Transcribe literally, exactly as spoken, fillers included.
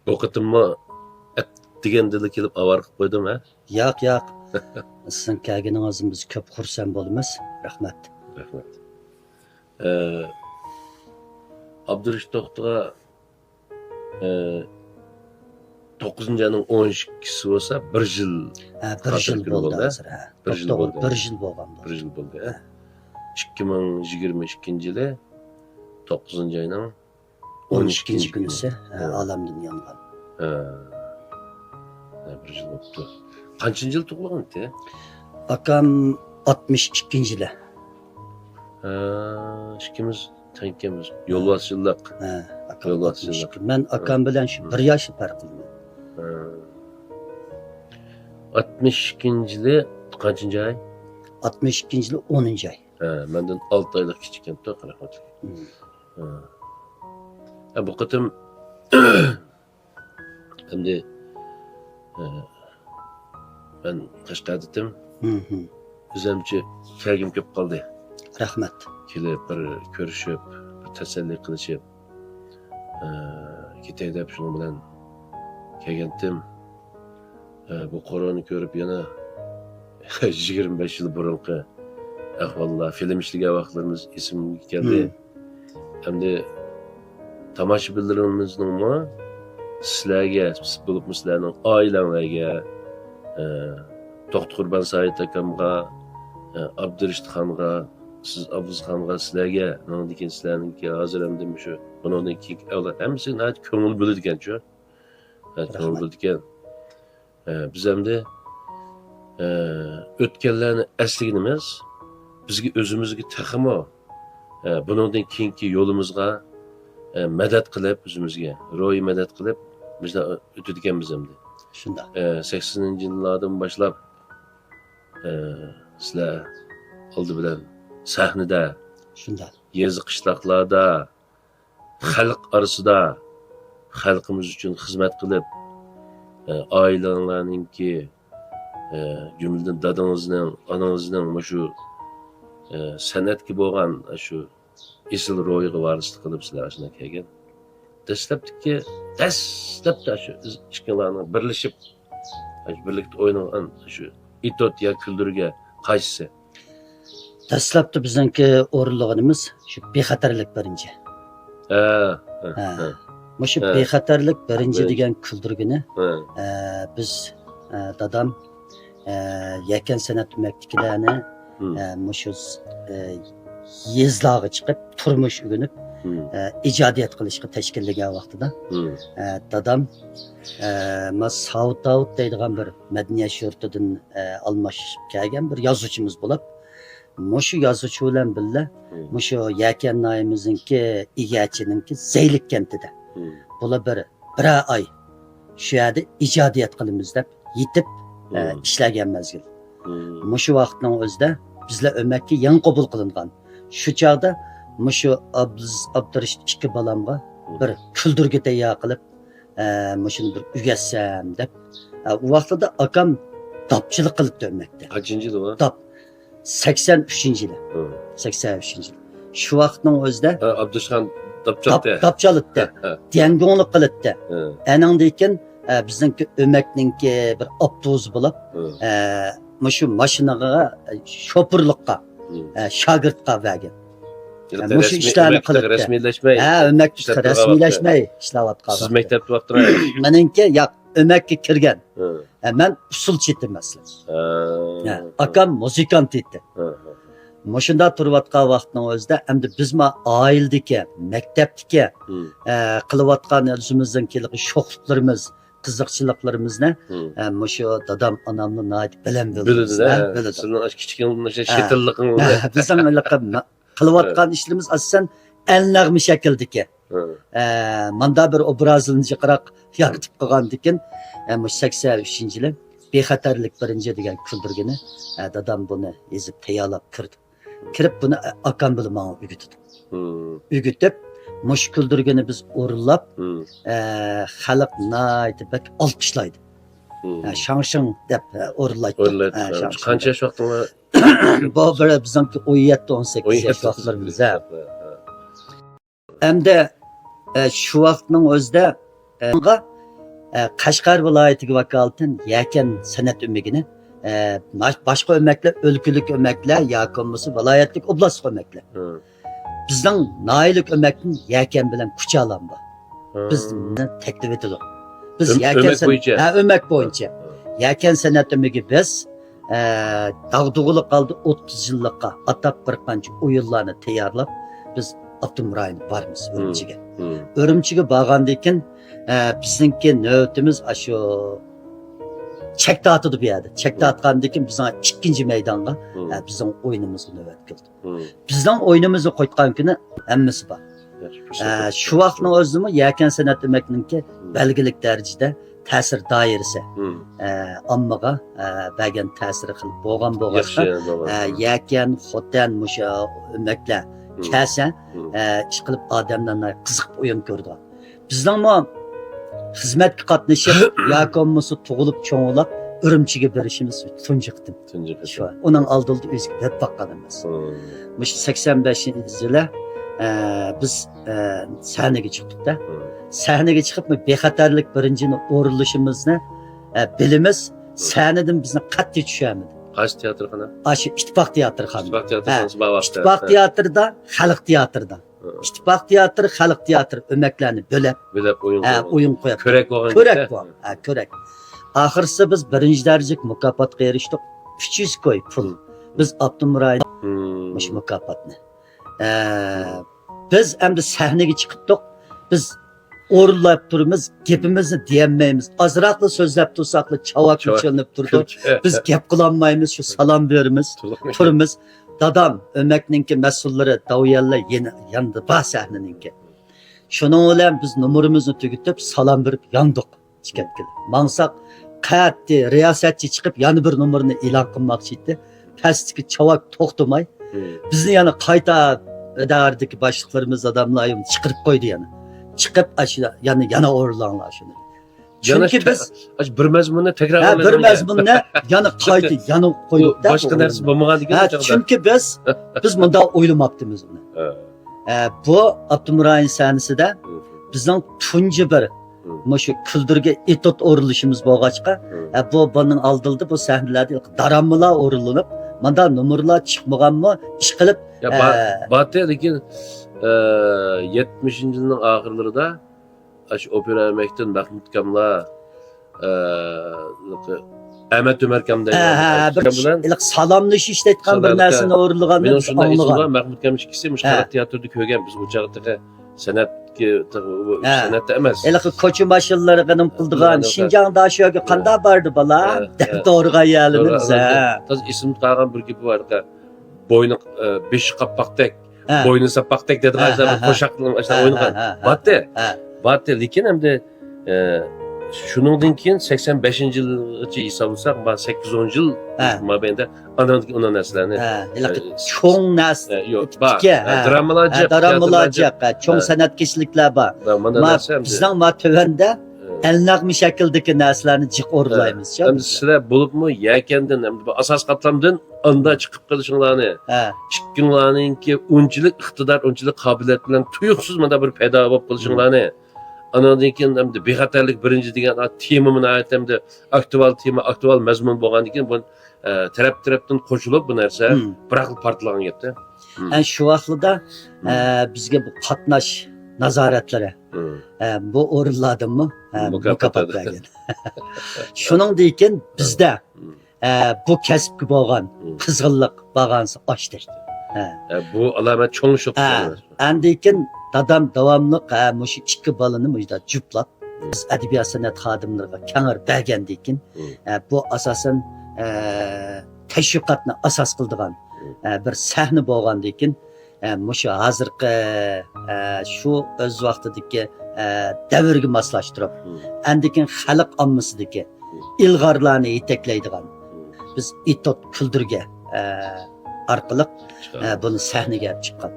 بۇ قېتىممۇ ئەتىگەندىلا كېلىپ ئاۋارە قىلىپ قويدۇم، ھە؟ ياق، ياق. سىزنىڭ كەلگىنىڭىزدىن بىز كۆپ خۇرسەن بولىمىز. رەھمەت. رەھمەت. ئە، ئابدۇرېشىت توختىغا، ئە، توققۇزىنچى ئاينىڭ ئون ئىككىسى بولسا، بىر يىل ھە، بىر خاتىرە يىل كۈنى بولدى، بولدى، ھە. ھە. بىر يىل توغرا، بولدى. بىر يىل بولغان بولدى. بىر يىل بولدى، ھە. ھە. ئىككى مىڭ يىگىرمە ئىككىنچى يىلى توققۇزىنچى ئاينىڭ ئون ئىككىنچى كۈنىسى، ھە، ھە. ئالەمدىن يانغان. ھە. ھە، بىر يىل بوپتۇ. قانچىنچى يىل تۇغۇلغانتى؟ ئاكام ئاتمىش ئىككىنچى يىلى. ھە، ئىككىمىز تەڭكەنمىز. يولۋاس يىللىق. ھە، ئاكام يولۋاس ئاتمىش ئىككى. يىللىق. مەن ھە. ئاكام بىلەن شۇ ھە. بىر ياشلا پەرق قىلىمەن. ھە. ئاتمىش ئىككىنچى يىلى قانچىنچى ئاي؟ ئاتمىش ئىككىنچى يىلى ئونىنچى ئاي. ھە، مەندىن ئالتە ئايلىق كىچىككەنتۇ، رەھمەتلىك. ھە. ھە. ھە، بۇ قېتىم ئەمدى، ھە، مەن قەشقەردىتىم. ھە، ھە. ئۆزۈمچە كەلگۈم كېلىپ قالدى. رەھمەت. كېلىپ بىر كۆرۈشۈپ، بىر تەسەللى قىلىشىپ، ھە، كېتەي دەپ شۇنىڭ بىلەن كەلگەنتىم. ئە، بۇ كورونا كۆرۈپ يەنە يىگىرمە بەش يىل بۇرۇنقى ئەھۋاللار، فىلىم ئىشلىگەن ۋاقىتلىرىمىز ئېسىمگە كەلدى. مم. ئەمدى تاماشىبىنلىرىمىزنىڭمۇ سىلەرگە، بولۇپمۇ سىلەرنىڭ ئائىلەڭلەرگە، ئە، توختى قۇربان سايىت ئاكامغا، ئە، ئابدۇرېشىت خانغا، سىز ئابلىز خانغا، سىلەرگە، ئۇنىڭدىن كېيىن سىلەرنىڭكى ھازىر ئەمدى مۇشۇ، بۇنىڭدىن كېيىنكى ئەۋلاد ھەممىسىگە ناھايىتى كۆڭۈل بۆلىدىكەنچۇ. ھە، رەھمەت. كۆڭۈل بۆلىدىكەن. ھە، بىز ئەمدى، ھە، ئۆتكەنلەرنى ئەسلىگىنىمىز بىزگە ئۆزىمىزگە تېخىمۇ، ھە، بۇنىڭدىن كېيىنكى يولىمىزغا، ھە، مەدەت قىلىپ، ئۆزىمىزگە روھىي مەدەت قىلىپ، مۇشۇنداق ئۆتىدىكەنمىز ئەمدى. شۇنداق. ھە، سەكسىنىنچى يىللاردىن باشلاپ، ھە، سىلەر ئالدى بىلەن سەھنىدە، شۇنداق. يېزا قىشلاقلاردا، خەلق ئارىسىدا خەلقىمىز ئۈچۈن خىزمەت قىلىپ، ئە، ئائىلەڭلارنىڭكى، ئە، جۈملىدىن دادىڭىزنىڭ، ئانىڭىزنىڭ مۇشۇ، ئە، سەنئەتكە بولغان شۇ ئېسىل روھىغا ۋارىسلىق قىلىپ سىلەر ئاشۇنداق كەلگەن. دەسلەپتىكى، دەسلەپتە شۇ ئىككىڭلارنىڭ بىرلىشىپ، شۇ بىرلىكتە ئوينىغان شۇ ئېتوت يا كۈلدۈرگە قايسىسى؟ دەسلەپتە بىزنىڭكى ئورۇنلىغىنىمىز شۇ بىخەتەرلىك بىرىنچى. ھە، ھە، ھە. ھە. مۇشۇ ھە. بىخەتەرلىك بىرىنچى بىرىنچى. دېگەن كۈلدۈرگىنى، ھە. ئە، بىز، ئە، دادام، ئە، يەكەن سەنئەت ئۆمەكتىكىلەرنى، ھىم. ئە، مۇشۇ، ئە، يېزىلارغا چىقىپ، تۇرمۇش ئۆگىنىپ، ھىم. ئە، ئىجادىيەت قىلىشقا تەشكىللىگەن ۋاقتىدا، ھىم. ئە، دادام، ئە، ما ساۋۇت داۋۇت دەيدىغان بىر مەدەنىيەت يۇرتىدىن، ئە، ئالماشىپ كەلگەن بىر يازغۇچىمىز بولۇپ، مۇشۇ يازغۇچى بىلەن بىللە، ھىم. مۇشۇ يەكەن ناھىيەمىزنىڭكى ئىگەچىنىڭكى زەيلىك كەنتىدە، ھىم. بۇلار بىر بىرەر ئاي شۇ يەردە ئىجادىيەت قىلىمىز دەپ يېتىپ، ئە، مم. ئىشلەگەن مەزگىل. مم. مۇشۇ ۋاقىتنىڭ ئۆزىدە بىزلەر ئۆمەككە يېڭى قوبۇل قىلىنغان. شۇ چاغدا مۇشۇ ئابلىز-، ئابدۇرېشىت ئىككى بالامغا مم. بىر كۈلدۈرگە تەييار قىلىپ، ئە، مۇشۇنى بىر ئۆگەتسەم دەپ. ئە، ئۇ ۋاقىتلاردا ئاكام داپچىلىق قىلىپتۇ ئۆمەكتە. قانچىنچى يىلى بۇ؟ داپ. سەكسەن ئۈچىنچى يىلى. ھە. سەكسەن ئۈچىنچى يىلى. شۇ ۋاقىتنىڭ ئۆزىدە ھە، ئابدۇشخان داپ داپ-، چالتى. داپ چالىتتى. ھە، ھە. ديەنگۇڭلۇق قىلىتتى. ھە. ئەنىڭدىن كېيىن، ئە، بىزنىڭكى ئۆمەكنىڭكى بىر ئاپتوبۇسى بولۇپ، ھە. ئە، مۇشۇ ماشىنىغا، ئە، شوپۇرلۇققا، ھە. ئە، شاگىرتقا بەرگەن. ھە، مۇشۇ رەسمىي، ئىشلارنى ئۆمەكلىك قىلىتتى. رەسمىيلەشمەي ھە، ئۆمەكلىك ئىشلەپ تۇرغان رەسمىيلەشمەي ۋاقتى. ئىشلەۋاتقان سىز ۋاقتى. مەكتەپتە ۋاقتىدا؟ مېنىڭكى ياق. ئۆمەككە كىرگەن. ھە. ھە، مەن ئۇسسۇلچى ئىدىم ئەسلى. ھە. ھە، ئاكام مۇزىكانت ئىدى. ھە، ھە. مۇشۇنداق تۇرۇۋاتقان ۋاقىتنىڭ ئۆزىدە ئەمدى بىزمۇ ئائىلىدىكى، مەكتەپتىكى، ھە. ئە، قىلىۋاتقان ئۆزىمىزنىڭ كېلىغان شوخلۇقلىرىمىز، قىزىقچىلىقلىرىمىزنى، ھە. ئە، مۇشۇ دادام، ئانامنى ناھايىتى بىلەن بىلىدۇ. بىلىدۇ، ھە، ھە. بىلىدۇ. سىزنىڭ ئاشۇ كىچىكىڭىزدىن ھە. شېتىللىقىڭىزنى. ھە، بىزنىڭ ھېلىقى قىلىۋاتقان ھە. ئىشلىرىمىز ئاساسەن ئەلنەغمە شەكلىدىكى. ھە. ئە، ماندا بىر ئوبرازىنى جىقراق يارىتىپ قىلغاندىكىن، ئە، مۇشۇ سەكسەن ئۈچىنچى يىلى بىخەتەرلىك بىرىنچى دېگەن كۈلدۈرگىنى، ئە، دادام بۇنى يېزىپ تەييارلاپ كىردى. كىرىپ بۇنى، ئە، ئاكام بىلەن ماڭا ئۆگىتىدۇ. ھىم. ئۆگىتىپ، مۇشۇ كۈلدۈرگىنى بىز ئورۇنلاپ، ھىم. ئە، خەلق ناھايىتى بەك ئالقىشلايدۇ. ھىم. ئە، شاڭشىڭ دەپ، ئە، ئورۇنلايتتۇق. ئورۇنلايتتۇق. ئە، شاڭشىڭ قانچە دەپ. ياش ۋاقتىڭلار؟ بۇ بىر بىزنىڭكى ئون يەتتە، ئون سەككىز ياش ۋاقىتلىرىمىز، ھە. ھە، ھە. ئەمدى، ئە، شۇ ۋاقىتنىڭ ئۆزىدە، ئە، ئە، قەشقەر ۋىلايىتىگە ۋاكالىتەن يەكەن سەنئەت ئۆمىكىنى، ئە، باش-، باشقا ئۆمەكلەر، ئۆلكىلىك ئۆمەكلەر ياكى بولمىسا ۋىلايەتلىك، ئوبلاستلىق ئۆمەكلەر. بىزنىڭ ناھىيەلىك ئۆمەكتىن يەكەن بىلەن كۇچالام بار. بىزنى تەكلىپ ئېتىدۇ. بىز يەكەن ئۆمەك سەن-، بويىچە. ھە، ئۆمەك بويىچە. يەكەن سەنئەت ئۆمىكى بىز، ئە، داغدۇغىلىق ھالدا ئوتتۇز يىللىققا ئاتاپ بىر قانچە ئويۇنلارنى تەييارلاپ، بىز ئاپتونوم رايونغا بارىمىز، ئۈرۈمچىگە. ئۈرۈمچىگە بارغاندىن كېيىن، ئە، بىزنىڭكى نۆۋىتىمىز ئاشۇ چەك تارتىدۇ بۇ يەردە. چەك تارتقاندىن كېيىن بىزنىڭ ئىككىنچى مەيدانغا، ئە، بىزنىڭ ئويۇنىمىزغا نۆۋەت كېلىدۇ. بىزنىڭ ئويۇنىمىزنى قويغان كۈنى ھەممىسى بار. ياخشى، ئە، شۇ ۋاقىتنىڭ ئۆزىدىمۇ يەكەن سەنئەت ئۆمەكنىڭكى بەلگىلىك دەرىجىدە تەسىر دائىرىسى، ئە، ئاممىغا، ئە، بەرگەن تەسىرى خېلى بولغان بولغاچقا، ياخشى، بولغان. ئە، يەكەن، خوتەن مۇشۇ ئۆمەكلەر كەلسە، ئە، ئىشقىلىپ ئادەملەر قىزىقىپ ئويۇن كۆرىدىغان. بىزنىڭمۇ خىزمەتكە قاتنىشىپ ياكى بولمىسا تۇغۇلۇپ چوڭلاپ ئۈرۈمچىگە بېرىشىمىز تۇنجى قېتىم. تۇنجى قېتىم. شۇ، ئۇنىڭ ئالدىدا ئۆزگە بېرىپ باققان ئەمەس. مۇشۇ سەكسەن بەشىنچى يىلى، ئە، بىز، ئە، سەھنىگە چىقتۇق-دە. سەھنىگە چىقىپ، بىخەتەرلىك بىرىنچىنى ئورۇنلىشىمىزنى، ئە، بىلىمىز. سەھنىدىن بىزنى قەتئىي چۈشۈرمىدى. قايسى تىياتىرخانا؟ ئاشۇ ئىتتىپاق تىياتىرخانا. ئىتتىپاق تىياتىرخانىسى بار ۋاقىتتا. ئىتتىپاق تىياتىردا، خەلق تىياتىردا. ئىتتىپاق تىياتىرى، خەلق تىياتىرى ئۆمەكلەرنى بۆلەپ، بۆلەپ ئويۇن ھە، قويغان. ئويۇن قويۇپ. كۆرەك بولغان كۆرەك بولغان. ھە، كۆرەك. ئاخىرسى بىز بىرىنچى دەرىجىلىك مۇكاپاتقا ئېرىشتۇق. ئۈچ يۈز كوي پۇل. بىز ئاپتونوم رايون مۇشۇ مۇكاپاتنى. ئە، بىز ئەمدى سەھنىگە چىقىپتۇق. بىز ئورۇنلاپ تۇرىمىز، گېپىمىزنى دېيەلمەيمىز. ئازراقلا سۆزلەپ تۇرساقلا چاۋاك چاۋاك. چېلىنىپ تۇرىدۇ. بىز گەپ قىلالمايمىز، شۇ سالام بېرىمىز، تۇرىمىز. دادام، ئۆمەكنىڭكى مەسئۇللىرى، داۋيەنلەر يەنە ياندا بار سەھنىنىڭكى. شۇنىڭ بىلەن بىز نومۇرىمىزنى تۈگىتىپ، سالام بېرىپ ياندۇق. چىقىپ كەتكىلى. ماڭساق، قەتئىي رىياسەتچى چىقىپ يەنە بىر نومۇرنى ئېلان قىلماقچى ئىدى. پەستىكى چاۋاك توختىماي، بىزنى يەنە قايتا ئىدارىدىكى باشلىقلىرىمىز، ئادەملەر چىقىرىپ قويدى يەنە. چىقىپ، ئاشۇ يەنە، يەنە ئورۇنلاڭلار شۇنى. چۈنكى بىز، ئاشۇ بىر مەزمۇننى تەكرار ھە، بىر مەزمۇننى يەنە قايتا يەنە قويۇپ، باشقا نەرسە بولمىغاندىكىن ھە، چۈنكى بىز، بىز مۇنداق ئويلىماپتىمىز بۇنى. ھە، بۇ ئاپتونوم رايون سەھنىسىدە بىزنىڭ تۇنجى بىر مۇشۇ كۈلدۈرگە ئېتوت ئورۇنلىشىمىز بولغاچقا، ھە، بۇ، بۇنىڭ ئالدىدا بۇ سەھنىلەردە دارامىلار ئورۇنلىنىپ، مۇنداق نومۇرلار چىقمىغانمۇ ئىشقىلىپ، يا، بار، ھە. بارتى، لېكىن، ئە، يەتمىشىنچى يىلنىڭ ئاخىرلىرىدا ئاشۇ ئوپېرا ئۆمەكتىن مەخمۇت ئاكاملار، ئە، ئەمەت ئۆمەركام ھە، دەيدىغان ھە، بىر ئاكام بىلەن ھېلىقى سالاملىشىش دەيدىغان بىر سادالىقى. نەرسىنى ئورۇنلىغان مېنىڭ بىز شۇنداق ئېسىم ئاڭلىغان. بار، مەخمۇت ئاكام ئىككىسى مۇشۇ ھە. خەلق تېئاتىرىدا كۆرگەن، بىز ئۇ چاغدا تېخى سەنئەتكە، ھە. سەنئەتتە ئەمەس. ھېلىقى كوچا ماشىنىلىرىغا نېمە قىلىدىغان، ھە، شىنجاڭدا شۇ يەرگە ھە. قانداق باردى بالا؟ ھە، دەپ ھە. توغرا قايالىمىز، ھە. تازا ئېسىمدە قالغان بىر گېپى بار، بوينى، ئە، بېشى قاپاقتەك، ھە. بوينى ساپاقتەك دەيدىغان ھە، ھە، ھە. قوشاقنىڭ ئاشۇنداق ھە، ئوينىغان. ھە، ھە، ھە. بارتى. ھە. بارتى، لېكىن ئەمدى، ئە، شۇنىڭدىن كېيىن سەكسەن بەشىنچى يىلغىچە ھېسابلىساق، ما سەككىز ئون يىل ھە. مابەينىدە ئاندىن كېيىن ئۇنداق نەرسىلەرنى، ھە، ھېلىقى ئە، چوڭ نەرسە، ھە، يوق، بار. ئىتتىكى، ھە، ھە. درامىلار ھە، جىق، درامىلار تىياتىرلار جىق، جىق. ھە، چوڭ ھە. سەنئەت كىشىلىكلەر بار. ھە، مانا ما نەرسە ئەمدى. بىزنىڭ ما تۆۋەندە ھە. ئەلنەغمە شەكلىدىكى نەرسىلەرنى جىق ھە. ئورۇنلايمىز، شۇ ئەمدى بىزدە. سىلەر بولۇپمۇ يەكەندىن، ئەمدى بۇ ئاساس قاتلامدىن ئاندا چىقىپ قېلىشىڭلارنى، ھە. ئىككىڭلارنىڭكى ئۇنچىلىك ئىقتىدار، ئۇنچىلىك قابىلىيەت بىلەن تۇيۇقسىز مانا بىر پەيدا بولۇپ قېلىشىڭلارنى، ئانىڭدىن كېيىن ئەمدى بىخەتەرلىك بىرىنچى دېگەن تېما ناھايىتى ئەمدى ئاكتۇئال تېما، ئاكتۇئال مەزمۇن بولغاندىن كېيىن بۇ، ئە، تەرەپ تەرەپتىن قوشۇلۇپ بۇ نەرسە بىراقلا پارتلىغان گەپتە. ئە، شۇ ۋاقىتلىدا، ئە، بىزگە بۇ قاتناش نازارەتلىرى، ئە، بۇ ئورۇنلاردىنمۇ، ئە، مۇكاپات مۇكاپات بەردى. بەرگەن. شۇنىڭدىن كېيىن بىزدە، ئە، بۇ كەسىپكە بولغان قىزغىنلىق بارغانسېرى ئاشتى. ئە. ئە، بۇ ئالامەت چوڭ شوق. ئە، ئاندىن كېيىن دادام داۋاملىق، ئە، مۇشۇ ئىككى بالىنى مۇشۇنداق جۈپلاپ، بىز ئەدەبىيات سەنئەت خادىملىرىغا كەڭرى بەرگەندىن كېيىن، ئە، بۇ ئاساسەن، ئە، تەشۋىقاتنى ئاساس قىلىدىغان، ئە، بىر سەھنە بولغاندىن كېيىن، ئە، مۇشۇ ھازىرقى، ئە، شۇ ئۆز ۋاقتىدىكى، ئە، دەۋرگە ماسلاشتۇرۇپ، ئاندىن كېيىن خەلق ئاممىسىدىكى ئىلغارلارنى يېتەكلەيدىغان، بىز ئېتوت كۈلدۈرگە، ئە، ئارقىلىق، ئە، بۇنى سەھنىگە ئېلىپ چىققان.